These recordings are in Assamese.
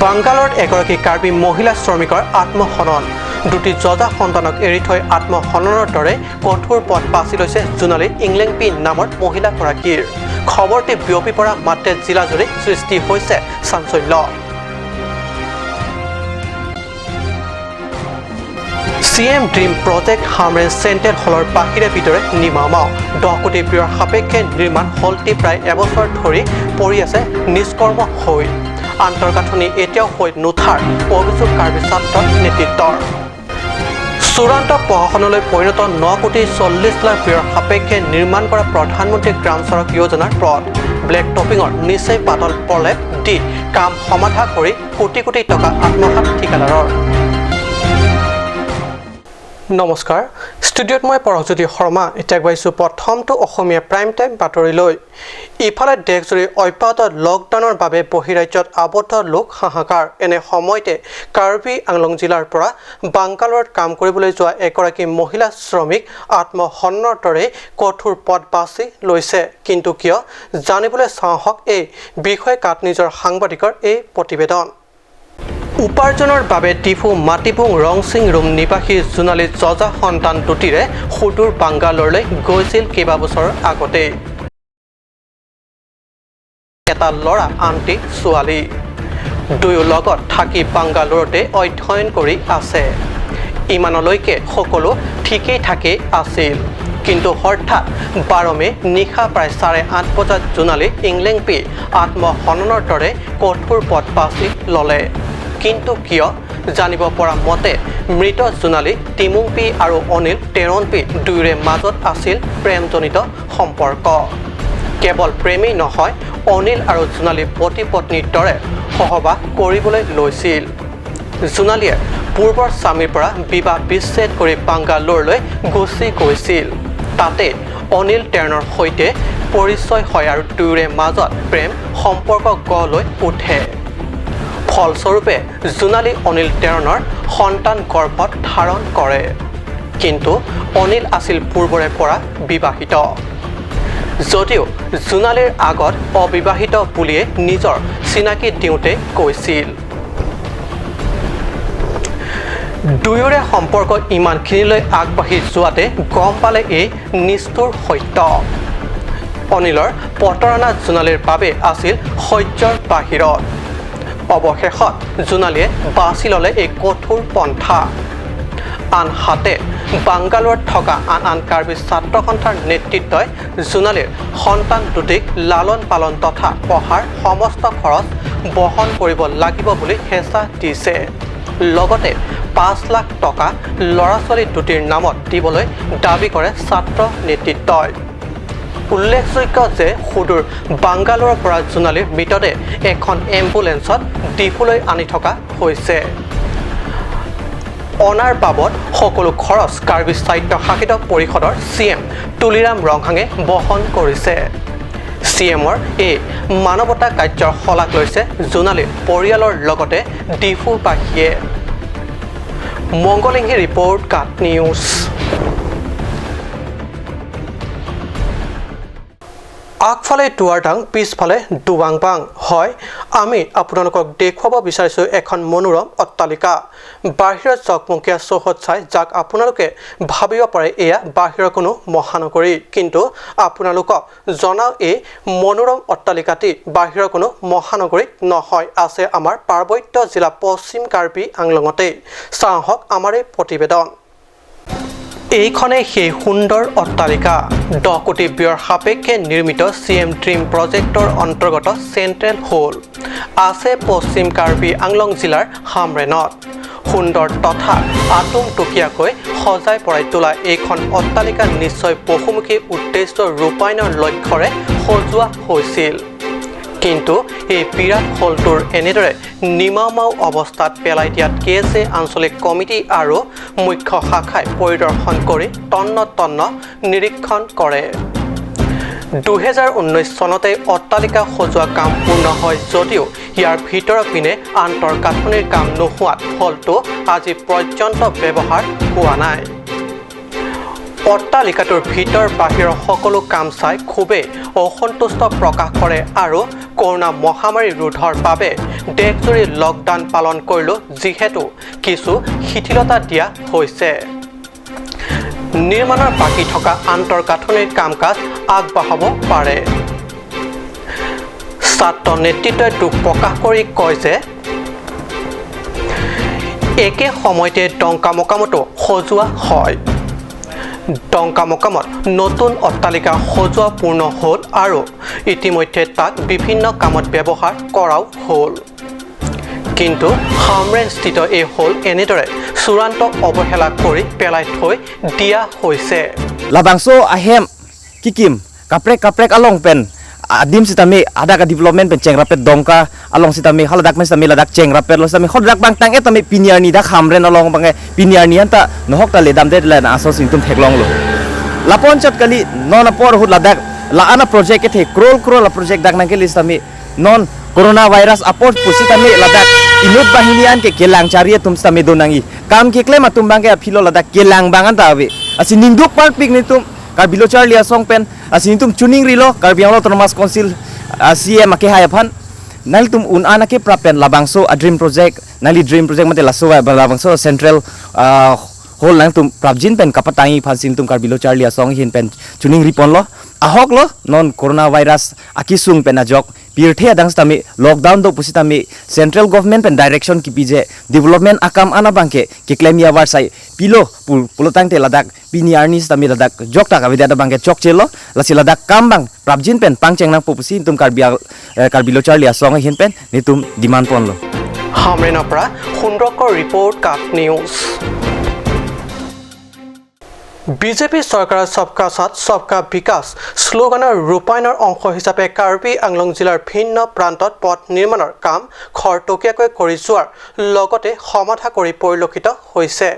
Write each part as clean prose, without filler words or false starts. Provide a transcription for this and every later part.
বাংগালোৰত এগৰাকী কাৰ্বি মহিলা শ্ৰমিকৰ আত্মহনন। দুটি যঁজা সন্তানক এৰি থৈ আত্মহননৰ দৰে কঠোৰ পথ বাছি লৈছে জোনালী ইংলেংপি নামৰ মহিলাগৰাকীৰ। খবৰটি বিয়পি পৰা মাত্ৰে জিলাজুৰি সৃষ্টি হৈছে চাঞ্চল্য। C M dream project Hamren central হলৰ বাহিৰে ভিতৰে নিমাওমাও। 10 কোটি ব্যয়ৰ সাপেক্ষে নিৰ্মাণ হলটি প্ৰায় এবছৰ ধৰি পৰি আছে নিষ্কৰ্ম হৈ। আন্তঃগাঁথনি এতিয়াও হৈ নুঠাৰ অভিযোগ কাৰ্বি ছাত্ৰ নেতৃত্বৰ। চূড়ান্ত প্ৰহসনলৈ পৰিণত 9 কোটি 40 লাখ ব্যয়ৰ সাপেক্ষে নিৰ্মাণ কৰা প্ৰধানমন্ত্ৰী গ্ৰাম চড়ক যোজনাৰ পথ। ব্লেক টপিঙৰ নিচেই পাতল প্ৰলেপ দি কাম সমাধা কৰি কোটি কোটি টকা আত্মসাত ঠিকাদাৰৰ। নমস্কাৰ, ষ্টুডিঅ'ত মই পৰশজ্যোতি শৰ্মা। এতিয়া আগবাঢ়িছোঁ প্ৰথমটো অসমীয়া প্ৰাইম টাইম বাতৰিলৈ। ইফালে দেশজুৰি অব্যাহত লকডাউনৰ বাবে বহিৰাজ্যত আবদ্ধ লোক হাহাকাৰ। এনে সময়তে কাৰ্বি আংলং জিলাৰ পৰা বাংগালোৰত কাম কৰিবলৈ যোৱা এগৰাকী মহিলা শ্ৰমিক আত্মহননৰ দৰে কঠোৰ পথ বাছি লৈছে। কিন্তু কিয়, জানিবলৈ চাওঁ আহক এই বিষয়ে কাট নিজৰ সাংবাদিকৰ এই প্ৰতিবেদন। উপাৰ্জনৰ বাবে ডিফু মাটিপুং ৰংচিং ৰুম নিবাসী জোনালী যঁজা সন্তান দুটিৰে সুদূৰ বাংগালোৰলৈ গৈছিল কেইবাবছৰৰ আগতেই। এটা ল'ৰা, আনটি ছোৱালী। দুয়ো লগত থাকি বাংগালোৰতে অধ্যয়ন কৰি আছে। ইমানলৈকে সকলো ঠিকেই থাকেই আছিল। কিন্তু হঠাৎ 12 মে নিশা প্ৰায় 8:30 বজাত জোনালী ইংলেংপি আত্মহননৰ দৰে কঠোৰ পথ বাছি ল'লে। কিন্তু কিয়? জানিব পৰা মতে মৃত জোনালী টিমুংপি আৰু অনিল টেৰণপি দুয়োৰে মাজত আছিল প্ৰেমজনিত সম্পৰ্ক। কেৱল প্ৰেমেই নহয়, অনিল আৰু জোনালী পতি পত্নীৰ দৰে সহবাস কৰিবলৈ লৈছিল। জোনালীয়ে পূৰ্বৰ স্বামীৰ পৰা বিবাহ বিচ্ছেদ কৰি বাংগালোৰলৈ গুচি গৈছিল। তাতে অনিল টেৰণৰ সৈতে পৰিচয় হয় আৰু দুয়োৰে মাজত প্ৰেম সম্পৰ্ক গঢ় লৈ উঠে। ফলস্বৰূপে জোনালী অনিল টেৰণৰ সন্তান গৰ্ভত ধাৰণ কৰে। কিন্তু অনিল আছিল পূৰ্বৰে পৰা বিবাহিত যদিও জোনালীৰ আগত অবিবাহিত বুলিয়ে নিজৰ চিনাকি দিওঁতে কৈছিল। দুয়োৰে সম্পৰ্ক ইমানখিনিলৈ আগবাঢ়ি যোৱাতে গম পালে এই নিষ্ঠুৰ সত্য। অনিলৰ প্ৰতাৰণা জোনালীৰ বাবে আছিল সহ্যৰ বাহিৰত। অৱশেষত জোনালীয়ে বাছি ল'লে এই কঠোৰ পন্থা। আনহাতে বাংগালোৰত থকা আন আন কাৰ্বি ছাত্ৰ সন্থাৰ নেতৃত্বই জোনালীৰ সন্তান দুটিক লালন পালন তথা পঢ়াৰ সমস্ত খৰচ বহন কৰিব লাগিব বুলি হেঁচা দিছে। লগতে 5 লাখ টকা ল'ৰা ছোৱালী দুটিৰ নামত দিবলৈ দাবী কৰে ছাত্ৰ নেতৃত্বই। উল্লেখযোগ্য যে সুদূৰ বাংগালোৰৰ পৰা জোনালীৰ মৃতদেহ এখন এম্বুলেন্সত ডিফুলৈ আনি থকা হৈছে। অনাৰ বাবদ সকলো খৰচ কাৰ্বি স্বায়ত্ত শাসিত পৰিষদৰ চি এম তুলিৰাম ৰংহাঙে বহন কৰিছে। চি এমৰ এই মানৱতা কাৰ্যৰ শলাগ লৈছে জোনালীৰ পৰিয়ালৰ লগতে ডিফুবাসীয়ে। মংগলিংহী ৰিপৰ্ট, কাট নিউজ। আগফালে দুৱাৰদাং, পিছফালে দুৱাংবাং হয়। আমি আপোনালোকক দেখুৱাব বিচাৰিছোঁ এখন মনোৰম অট্টালিকা। বাহিৰত জকমকীয়া চৌহদ চাই যাক আপোনালোকে ভাবিব পাৰে এয়া বাহিৰৰ কোনো মহানগৰী। কিন্তু আপোনালোকক জনাওঁ, এই মনোৰম অট্টালিকাটি বাহিৰৰ কোনো মহানগৰীত নহয়, আছে আমাৰ পাৰ্বত্য জিলা পশ্চিম কাৰ্বি আংলঙতেই। চাওঁ আহক আমাৰ এই প্ৰতিবেদন। এইখনেই সেই সুন্দৰ অট্টালিকা। 10 কোটি ব্যয়ৰ সাপেক্ষে নিৰ্মিত চি এম ড্ৰিম প্ৰজেক্টৰ অন্তৰ্গত চেণ্ট্ৰেল হল আছে পশ্চিম কাৰ্বি আংলং জিলাৰ হামৰেনত। সুন্দৰ তথা আটোমটুকীয়াকৈ সজাই পৰাই তোলা এইখন অট্টালিকা নিশ্চয় বহুমুখী উদ্দেশ্য ৰূপায়ণৰ লক্ষ্যৰে সজোৱা হৈছিল। কিন্তু এই বিৰাট হলটোৰ এনেদৰে নিমাওমাও অৱস্থাত পেলাই দিয়াত কে এছ এ আঞ্চলিক কমিটি আৰু মুখ্য শাখাই পৰিদৰ্শন কৰি তন্ন তন্ন নিৰীক্ষণ কৰে। 2019 চনতে অট্টালিকা সজোৱা কাম পূৰ্ণ হয় যদিও ইয়াৰ ভিতৰৰ পিনে আন্তঃগাঁথনিৰ কাম নোহোৱাত হলটো আজি পৰ্যন্ত ব্যৱহাৰ হোৱা নাই। অট্টালিকাটোৰ ভিতৰ বাহিৰৰ সকলো কাম চাই খুবেই অসন্তুষ্ট প্ৰকাশ কৰে আৰু কৰোণা মহামাৰী ৰোধৰ বাবে দেশজুৰি লকডাউন পালন কৰিলেও যিহেতু কিছু শিথিলতা দিয়া হৈছে, নিৰ্মাণৰ বাকী থকা আন্তঃগাঁথনিৰ কাম কাজ আগবঢ়াব পাৰে। ছাত্ৰ নেতৃত্বই দুখ প্ৰকাশ কৰি কয় যে একে সময়তে ডংকামোকামতো সজোৱা হয়। ডংকামোকামত নতুন অট্টালিকা সজোৱা পূৰ্ণ হ'ল আৰু ইতিমধ্যে তাক বিভিন্ন কামত ব্যৱহাৰ কৰাও হ'ল, কিন্তু হামৰেণস্থিত এই হল এনেদৰে চূড়ান্ত অৱহেলা কৰি পেলাই থৈ দিয়া হৈছে। Labangso ahem kikim kaprek kaprek along pen adim sitami ada ka development pen cheng rapet dongka along sitami haladak men sitami ladak cheng rapet lo sitami hodak bang tang etami piniar ni da khamren along bange piniar ni anta nohok ta ledam de la aso singtum theklong lo lapon chat kali non apor hut ladak la ana project ke the krol krol la project dak nang ke listami non corona virus apor pusitami ladak inut bahinian ke kelang cari tum sitami donangi kam ke klem atum bangke philo ladak kelang bangan ta ave asi ningduk park pik ni tum karbilo charlia song pen asi tum chuning rilo karbianglo autonomous council CM ake hayaphan nal tum un ana ke prapen labangso a dream project nali dream project mate laso labangso central hol nang tum prabjin pen kapatangi phansin tum karbilo charlia song hin pen chuning ripon lo ahok lo non corona virus akisung pen ajok pirthe adang stami lockdown do pusitami central government pen direction ki pije development akam ana bangke ke claim ya war sai pilo pulotang te ladak piniarni stami ladak jok ta kabida bangke chok chelo lasi ladak kambang prabjin pen pangcheng nang pupusi tum karbia karbilo charlia song hin pen nitum demand pon lo। হামৰেনৰ পৰা সুন্দৰকৰ ৰিপৰ্ট, কাট নিউজ। বিজেপি চৰকাৰৰ সবকা সাথ সবকা বিকাশ শ্লোগানৰ ৰূপায়ণৰ অংশ হিচাপে কাৰ্বি আংলং জিলাৰ ভিন্ন প্ৰান্তত পথ নিৰ্মাণৰ কাম খৰতকীয়াকৈ কৰি যোৱাৰ লগতে সমাধা কৰি পৰিলক্ষিত হৈছে।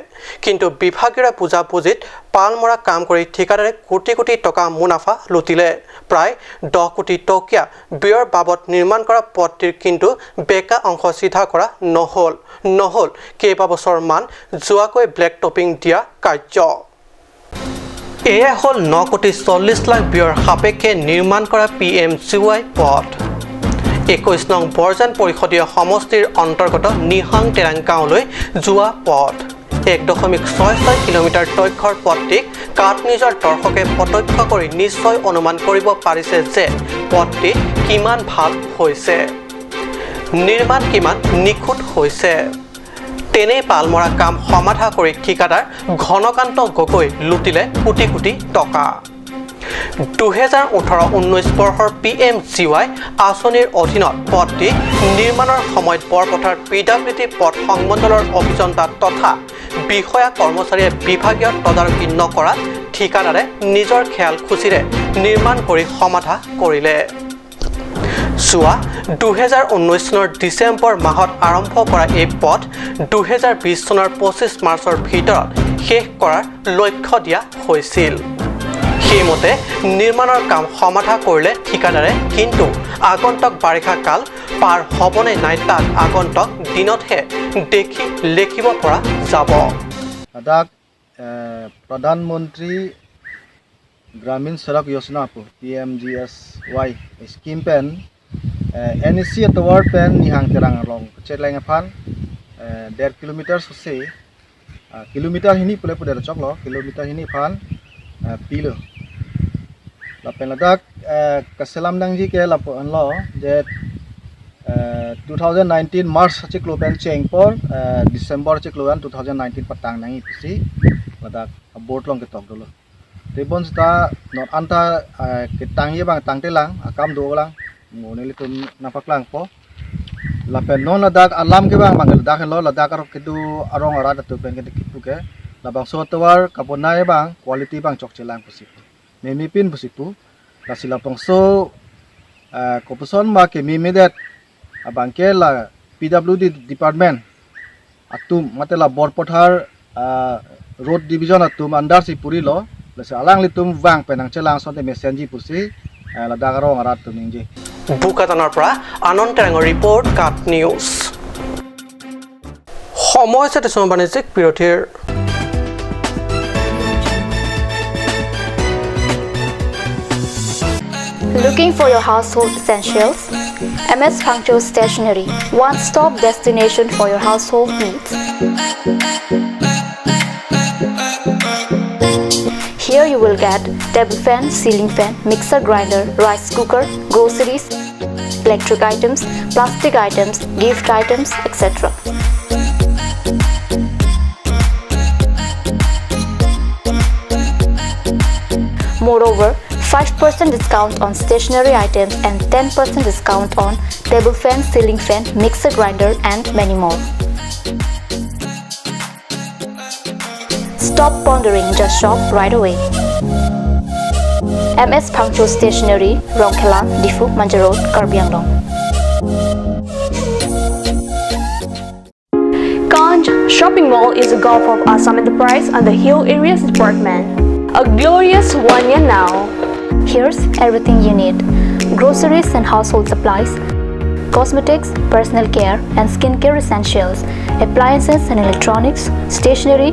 কিন্তু বিভাগীয় বুজাবুজিত পাল মৰা কাম কৰি ঠিকাদাৰে কোটি কোটি টকা মুনাফা লুটিলে। প্ৰায় 10 কোটি টকীয়া ব্যয়ৰ বাবদ নিৰ্মাণ কৰা পথটিৰ কিন্তু বেকা অংশ চিধা কৰা নহ'ল কেইবাবছৰমান যোৱাকৈ ব্লেক টপিং দিয়া কাৰ্য। এয়া হ'ল 9 কোটি 40 লাখ ব্যয়ৰ সাপেক্ষে নিৰ্মাণ কৰা PMGY পথ। 21 নং বৰজান পৰিষদীয় সমষ্টিৰ অন্তৰ্গত নিহাং তেৰাং গাঁৱলৈ যোৱা পথ 1.66 কিলোমিটাৰ দৈৰ্ঘ্যৰ পথটিক কাট নিজৰ দৰ্শকে প্ৰত্যক্ষ কৰি নিশ্চয় অনুমান কৰিব পাৰিছে যে পথটি কিমান ভাল হৈছে, নিৰ্মাণ কিমান নিখুঁত হৈছে। তেনে পালমৰা কাম সমাধা কৰি ঠিকাদাৰ ঘনকান্ত গগৈ লুটিলে কোটি কোটি টকা। 2018-19 বৰ্ষৰ PMGY আঁচনিৰ অধীনত পথটি নিৰ্মাণৰ সময়ত বৰপথাৰ PWD পথ সংমণ্ডলৰ অভিযন্তা তথা বিষয়া কৰ্মচাৰীয়ে বিভাগীয় তদাৰকী নকৰাত ঠিকাদাৰে নিজৰ খেয়াল খুচিৰে নিৰ্মাণ কৰি সমাধা কৰিলে। যোৱা 2019 চনৰ ডিচেম্বৰ মাহত আৰম্ভ কৰা এই পথ 2020 চনৰ 25 মাৰ্চৰ ভিতৰত শেষ কৰাৰ লক্ষ্য দিয়া হৈছিল। সেইমতে নিৰ্মাণৰ কাম সমাধা কৰিলে ঠিকাদাৰে, কিন্তু আগন্তুক বাৰিষা কাল পাৰ হ'বনে নাই তাক আগন্তুক দিনতহে দেখি লেখিব পৰা যাব। লাডাখ প্ৰধানমন্ত্ৰী গ্ৰামীণ সড়ক যোজনা PMGSY scheme pen NEC tower pen nihang terang along cheleng phan 1.5 kilometer sose kilometer hini pule pule chok lo kilometer hini phan pilo la pen Ladakh kaselam dangji ke la lo je 2019 March chiklo pen chengpor December chiklo 2019 patang nangi pisi Ladakh board long ke tok dolo tebon sta not anta ke tang ye bang tang te lang akam do lang ngone le tum napak lang po la pen non Ladakh alam ke bang bang Ladakh lo Ladakh aro ke du arong ara tu pen ke kipu ke la bang so tawar kapona ye bang quality bang chok chelang pusipu memi pin pusipu la sila pong so kopuson ma ke mi det abang ke la PWD department atum mate la Borpathar road division atum under si puri lo la alang litum wang penang chelang sonte mesenji pusi la dagarong arat tumingji। বোকাজানৰ পৰা আনন্দ তেৰাঙৰ ৰিপৰ্ট, কাট নিউজ। সময় হৈছে বাণিজ্যিক বিৰতিৰ। Looking for your household essentials? MS Phangcho Stationery, one-stop destination for your household needs. Here you will get table fan, ceiling fan, mixer grinder, rice cooker, groceries, electric items, plastic items, gift items, etc. Moreover, 5% discount on stationery items and 10% discount on table fan, ceiling fan, mixer grinder and many more. Stop pondering, just shop right away. MS Phangcho Stationery, Rongkhelan, Diphu, Manja Road, Karbi Anglong. Kanj Shopping Mall is a Gulf of Assam Enterprise and the Hill Areas Department. A glorious 1 year now. Here's everything you need: groceries and household supplies, cosmetics, personal care and skincare essentials, appliances and electronics, stationery,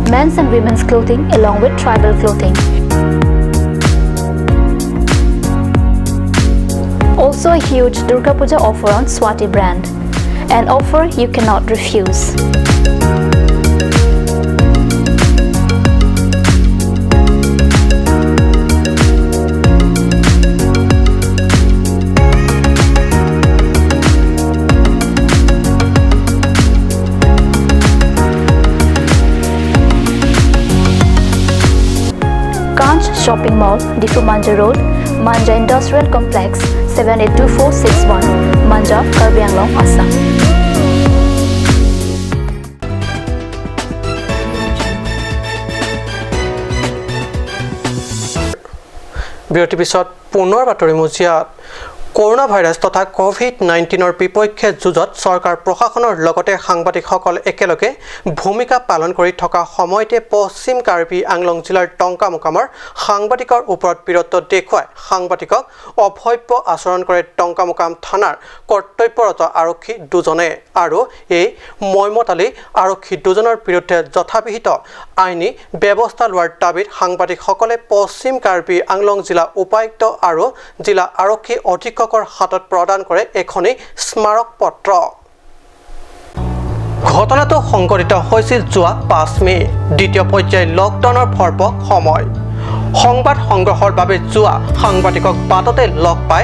men's and women's clothing along with tribal clothing. Also a huge Durga Puja offer on Swati brand. An offer you cannot refuse. Kanch Shopping Mall, Diphu Manja Road, Manja Industrial Complex, 782461, Manja, Karbi Anglong, Assam. বিৰতিৰ পিছত পুনৰ বাতৰি মজিয়াত। কৰোণা ভাইৰাছ তথা ক'ভিড-19ৰ বিপক্ষে যুঁজত চৰকাৰ প্ৰশাসনৰ লগতে সাংবাদিকসকল একেলগে ভূমিকা পালন কৰি থকা সময়তে পশ্চিম কাৰ্বি আংলং জিলাৰ টংকামুকামৰ সাংবাদিকৰ ওপৰত বীৰত্ব দেখুৱাই সাংবাদিকক অভব্য আচৰণ কৰে টংকামুকাম থানাৰ কৰ্তব্যৰত আৰক্ষী দুজনে আৰু এই মৈমতালী আৰক্ষী দুজনৰ বিৰুদ্ধে যথাবিহিত আইনী ব্যৱস্থা লোৱাৰ দাবীত সাংবাদিকসকলে পশ্চিম কাৰ্বি আংলং জিলা উপায়ুক্ত আৰু জিলা আৰক্ষী অধীক্ষকৰ হাতত প্ৰদান কৰে এখনি স্মাৰক পত্ৰ। ঘটনাটো সংঘটিত হৈছিল যোৱা 5 মে', দ্বিতীয় পৰ্যায়ৰ লকডাউনৰ ভৰপক সময়। সংবাদ সংগ্ৰহৰ বাবে যোৱা সাংবাদিকক বাটতে লগ পাই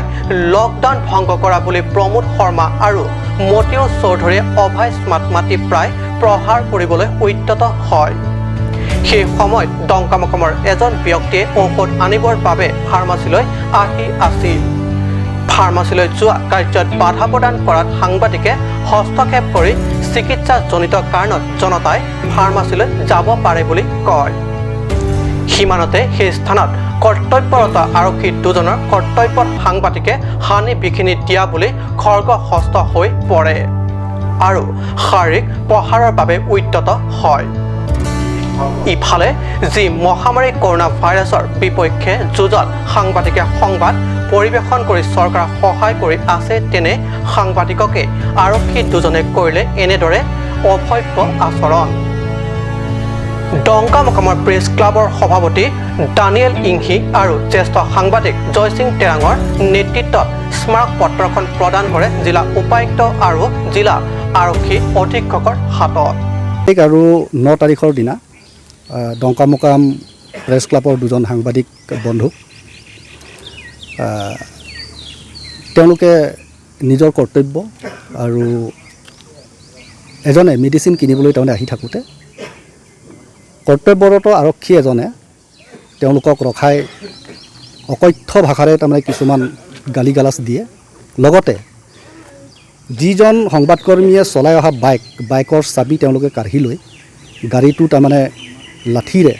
লকডাউন ভংগ কৰা বুলি প্ৰমোদ শৰ্মা আৰু মতিউৰ চৌধুৰীয়ে অভাইচ মাত মাতি প্ৰায় প্ৰহাৰ কৰিবলৈ উদ্যত হয়। সেই সময়ত ডংকামুকামৰ এজন ব্যক্তিয়ে ঔষধ আনিবৰ বাবে ফাৰ্মাচীলৈ আহি আছিল। ফাৰ্মাচীলৈ যোৱা কাৰ্যত বাধা প্ৰদান কৰাত সাংবাদিকে হস্তক্ষেপ কৰি চিকিৎসাজনিত কাৰণত জনতাই ফাৰ্মাচীলৈ যাব পাৰে বুলি কয়। সিমানতে সেই স্থানত কৰ্তব্যৰত আৰক্ষী দুজনৰ কৰ্তব্যত সাংবাদিকে হানি বিঘিনি দিয়া বুলি খৰ্গহস্ত হৈ পৰে আৰু শাৰীৰিক প্ৰহাৰৰ বাবে উদ্যত হয়। ইফালে যি মহামাৰী কৰোণা ভাইৰাছৰ বিপক্ষে যুঁজত সাংবাদিকে সংবাদ পৰিৱেশন কৰি চৰকাৰক সহায় কৰি আছে, তেনে সাংবাদিককে আৰক্ষী দুজনে কৰিলে এনেদৰে অভব্য আচৰণ। ডংকামুকামৰ প্ৰেছ ক্লাবৰ সভাপতি দানিয়েল ইংহি আৰু জ্যেষ্ঠ সাংবাদিক জয়সিং টেৰাঙৰ নেতৃত্বত স্মাৰক পত্ৰখন প্ৰদান কৰে জিলা উপায়ুক্ত আৰু জিলা আৰক্ষী অধীক্ষকৰ হাতত। তাৰিখ আৰু 9 তাৰিখৰ দিনা ডংকামুকাম প্ৰেছ ক্লাবৰ দুজন সাংবাদিক বন্ধুক তেওঁলোকে নিজৰ কৰ্তব্য আৰু এজনে মেডিচিন কিনিবলৈ তাৰমানে আহি থাকোঁতে কৰ্তব্যৰত আৰক্ষী এজনে তেওঁলোকক ৰখাই অকথ্য ভাষাৰে তাৰমানে কিছুমান গালি গালাজ দিয়ে। লগতে যিজন সংবাদকৰ্মীয়ে চলাই অহা বাইকৰ চাবি তেওঁলোকে কাঢ়ি লৈ গাড়ীটো তাৰমানে লাঠিৰে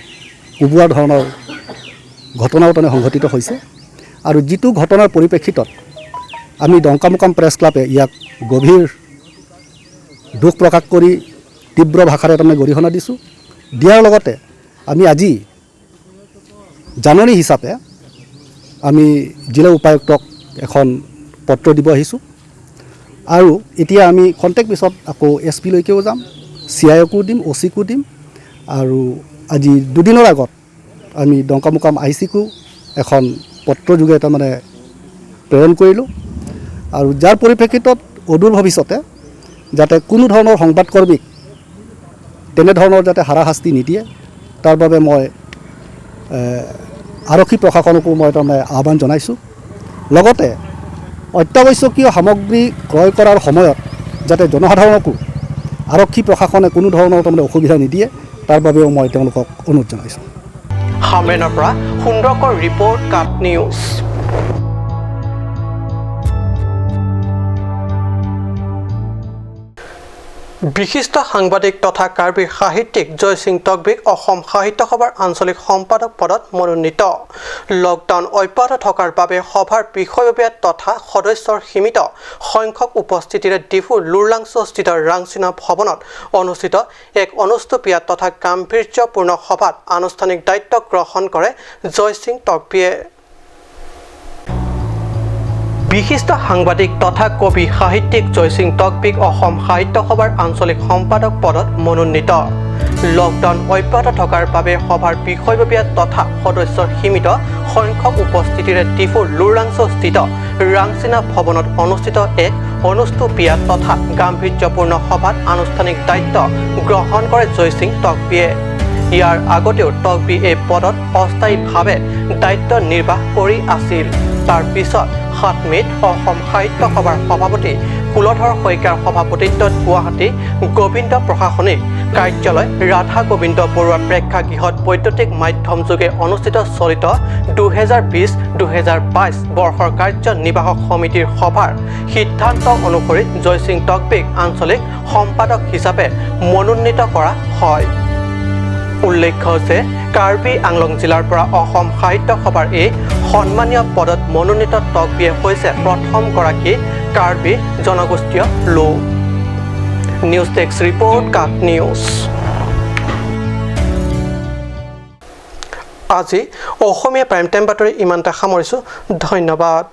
কোবোৱা ধৰণৰ ঘটনাও তাৰমানে সংঘটিত হৈছে। আৰু যিটো ঘটনাৰ পৰিপ্ৰেক্ষিতত আমি ডংকামুকাম প্ৰেছ ক্লাবে ইয়াক গভীৰ দুখ প্ৰকাশ কৰি তীব্ৰ ভাষাৰে তাৰমানে গৰিহণা দিছোঁ। দিয়াৰ লগতে আমি আজি জাননী হিচাপে আমি জিলা উপায়ুক্তক এখন পত্ৰ দিব আহিছোঁ। আৰু এতিয়া আমি খন্তেক পিছত আকৌ এছ পিলৈকেও যাম, চি I অকো দিম, অ' চিকো দিম। আৰু আজি দুদিনৰ আগত আমি ডংকামুকাম আই চিকো এখন পত্ৰযোগে তাৰমানে প্ৰেৰণ কৰিলোঁ আৰু যাৰ পৰিপ্ৰেক্ষিতত অদূৰ ভৱিষ্যতে যাতে কোনো ধৰণৰ সংবাদকৰ্মীক তেনেধৰণৰ যাতে হাৰাশাস্তি নিদিয়ে তাৰ বাবে মই আৰক্ষী প্ৰশাসনকো মই তাৰমানে আহ্বান জনাইছোঁ। লগতে অত্যাৱশ্যকীয় সামগ্ৰী ক্ৰয় কৰাৰ সময়ত যাতে জনসাধাৰণকো আৰক্ষী প্ৰশাসনে কোনো ধৰণৰ তাৰমানে অসুবিধা নিদিয়ে তাৰ বাবেও মই তেওঁলোকক অনুৰোধ জনাইছোঁ। হামৰেনৰ পৰা সুন্দৰকৰ ৰিপৰ্ট, কাট নিউজ। বিশিষ্ট সাংবাদিক তথা কাৰ্বি সাহিত্যিক জয়সিং টকবিক অসম সাহিত্য সভাৰ আঞ্চলিক সম্পাদক পদত মনোনীত। লকডাউন অব্যাহত থকাৰ বাবে সভাৰ বিষয়ববীয়া তথা সদস্যৰ সীমিত সংখ্যক উপস্থিতিৰে ডিফু লুৰলাংছস্থিত ৰাংচিনা ভৱনত অনুষ্ঠিত এক অনুষ্টুপীয়া তথা গাম্ভীৰ্যপূৰ্ণ সভাত আনুষ্ঠানিক দায়িত্ব গ্ৰহণ কৰে জয়সিং টকবিয়ে। বিশিষ্ট সাংবাদিক তথা কবি সাহিত্যিক জয়সিং টকবিক অসম সাহিত্য সভাৰ আঞ্চলিক সম্পাদক পদত মনোনীত। লকডাউন অব্যাহত থকাৰ বাবে সভাৰ বিষয়ববীয়া তথা সদস্যৰ সীমিত সংখ্যক উপস্থিতিৰে ডিফুৰ লুৰলাংছস্থিত ৰাংচিনা ভৱনত অনুষ্ঠিত এক অনুষ্টুপীয়া তথা গাম্ভীৰ্যপূৰ্ণ সভাত আনুষ্ঠানিক দায়িত্ব গ্ৰহণ কৰে জয়সিং টকবিয়ে। ইয়াৰ আগতেও টকবি এই পদত অস্থায়ীভাৱে দায়িত্ব নিৰ্বাহ কৰি আছিল। তাৰ পিছত 7 মে'ত অসম সাহিত্য সভাৰ সভাপতি কুলধৰ শইকীয়াৰ সভাপতিত্বত গুৱাহাটী গোবিন্দ প্ৰশাসনিক কাৰ্যালয় ৰাধা গোবিন্দ বৰুৱা প্ৰেক্ষাগৃহত বৈদ্যুতিক মাধ্যমযোগে অনুষ্ঠিত চলিত 2020-2022 বৰ্ষৰ কাৰ্যনিৰ্বাহক সমিতিৰ সভাৰ সিদ্ধান্ত অনুসৰি জয়সিং টকবিক আঞ্চলিক সম্পাদক হিচাপে মনোনীত কৰা হয়। উল্লেখ্য যে কাৰ্বি আংলং জিলাৰ পৰা অসম সাহিত্য সভাৰ এই সন্মানীয় পদত মনোনীত টকবিয়ে হৈছে প্ৰথমগৰাকী কাৰ্বি জনগোষ্ঠীয় লোক। নিউজ ডেস্ক ৰিপৰ্ট, কাট নিউজ। আজি অসমীয়া প্ৰাইম টাইম বাতৰি ইমানতে সামৰিছোঁ। ধন্যবাদ।